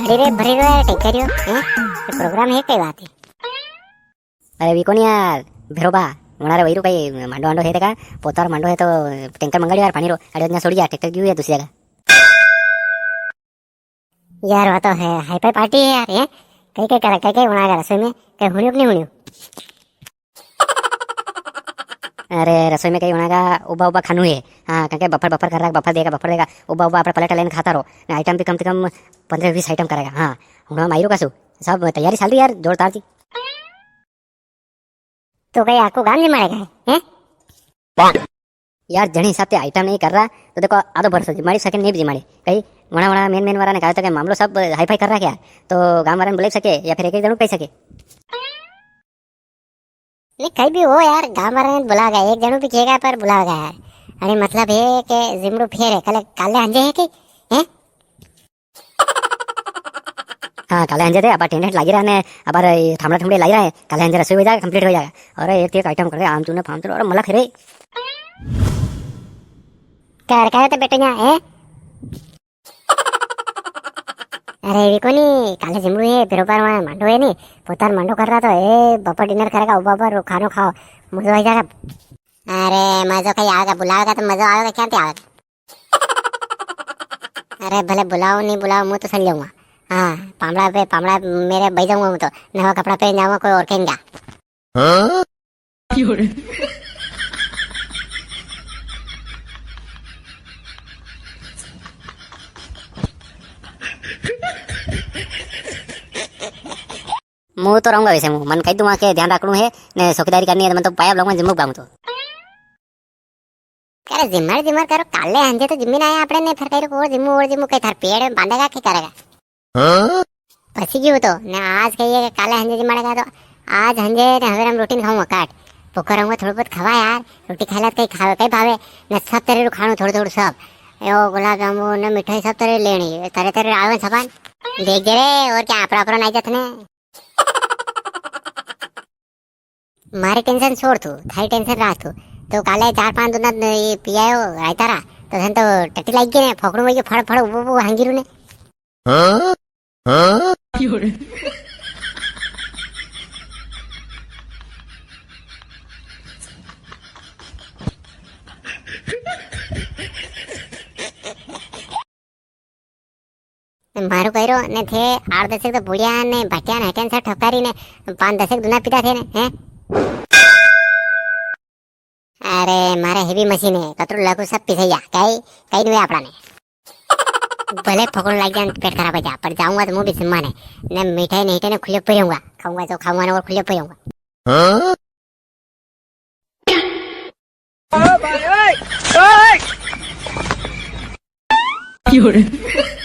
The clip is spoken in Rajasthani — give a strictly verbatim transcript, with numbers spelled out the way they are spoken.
अरे रे, भरी रो यार टैंकर यो, हैं? ये प्रोग्राम है, कई बात है? अरे वी कोनी यार, भेरो बा, वणा रे वई रो कई मांडो वांडो है देखा, पोता रो मांडो है तो टैंकर मंगाड़ियो यार पानी रो, अरे न्या छोड़ी जा, ट्रैक्टर क्यों है दूसरी जगह? यार, वो तो है, हाई फाई पार्टी है यार, ये। कई, कई करे, कई, कई वणा का रसोई में, कई हुणियो कि नी हुणियो? अरे, रसोई में कई वणा का उबा उबा खानू है। हाँ, क्योंकि बफर, बफर कर रहा है, बफर देगा, बफर देगा, उबा उबा आपणे प्लेट लेने खाता रो। ने आइटम भी कम से कम पन्द्रह बीस आइटम करेगा। हाँ, हुणा मायरो का सु, सब तैयारी चाल री यार, जोरदार जी। तो कई आको गाम जिमाड़ेगा, हैं? यार, जणी हिसाब से आइटम नी कर रहा, तो देखो, आधो भरोसो जिमाड़ी सके, नी भी जिमाड़ी। कई वणा, वणा मेन, मेन वाला ने कहा था कि मामलो सब हाई फाई कर रहा क्या? तो गाम वाला ने बुलाई सके या फिर एक, एक जणो कही सके? नी, कई भी हो यार, गाम वाला ने बुलावेगा, एक जणो भी कहेगा पर बुलावेगा यार। अरे मतलब है कि जिमड़ो फेर है, कल, काले हंजे है कि, हैं? हाँ, काले हंजे थे, अब टेंट लागी रहा ने, अब ये थामड़ा थुमड़े लागी रहा है, काले हंजे रसोई हो जाएगा, कंप्लीट हो जाएगा। अरे एक, एक आइटम कर दे, आमचूर ने फामचूर, अरे मलक रे। कर, कर तो बेटे यहाँ, हैं? अरे, वी कोनी, काले जिमड़ू है, बिरोबार वहाँ मांडो है नी, पोतार मांडो कर रहा तो, ए, बपर डिनर करेगा, उबा पर खानो खाओ, मजो आ जाएगा। अरे, मजो कई आवेगा, बुलावेगा तो मजो आवेगा, क्या आवेगा? अरे, भले बुलाओ, नी बुलाओ, मूं तो चल जाऊंगा। हाँ, पामड़ा पे, पामड़ा मेरे बह जाऊंगा, मूं तो नवा कपड़ा पहन जाऊंगा, कोई और कहेंगा। हाँ? मूं तो रहूंगा वैसे, मूं मन कही दूंगा के ध्यान रखणू है, ने चौकीदारी करनी है, तो मन तो पाया ब्लॉक में जिमू गाऊं तो। अरे जिमर जिमर करो, काले हंजे तो जिमी ना आया आपणे ने, फिर कह रहे और जिमू और जिमू, कई थार पेड़ में बांधेगा के करेगा? हाँ? फंसी गयो तो ने, आज कहिए कि काले हंजे जिमाड़ेगा तो आज हंजे ने हवेर हम रोटी नी खाऊंगा काट। भूखो रहूंगा, थोड़ा बहुत खावा यार, रोटी खाला तो कई खावे, कई भावे ने, सब तरह रो खाणो थोड़ो थोड़ो सब। यो गुलाब जामुन ने मिठाई सब तरह लेनी, तरह तरह आवे सामान। देख जे रे, और क्या आपरा आपरा नाई जतने। मारी टेंशन छोड़ तू, थारी टेंशन राख तू। तो काले चार पांच दूना ये पियायो रायता रा, तो थने तो टट्टी लागी गई ने, फोकड़ू वई गयो, फड़ फड़ वो वो हांगी रू ने। हाँ? हाँ? ने मारो कह रो ने, थे आठ दसेक तो बुढ़िया ने भटिया ने हटिया ने सब ठपकारी ने पांच दसेक दूना पीता थे ने, हैं? अरे मारे हेवी मशीन है, कतरो लाखू सब पिसैया, कई, कई नी आपड़ा ने। भले फकड़ो लाग जाए, पेट खराब हो जा, पर जाऊंगा तो मूं भी जिमवा ने, ने मिठाई नहीं ने खुले पे रहूंगा, खाऊंगा तो खाऊंगा ना, और खुले पे रहूंगा। हाँ? ओ भाई, ओए, ओए।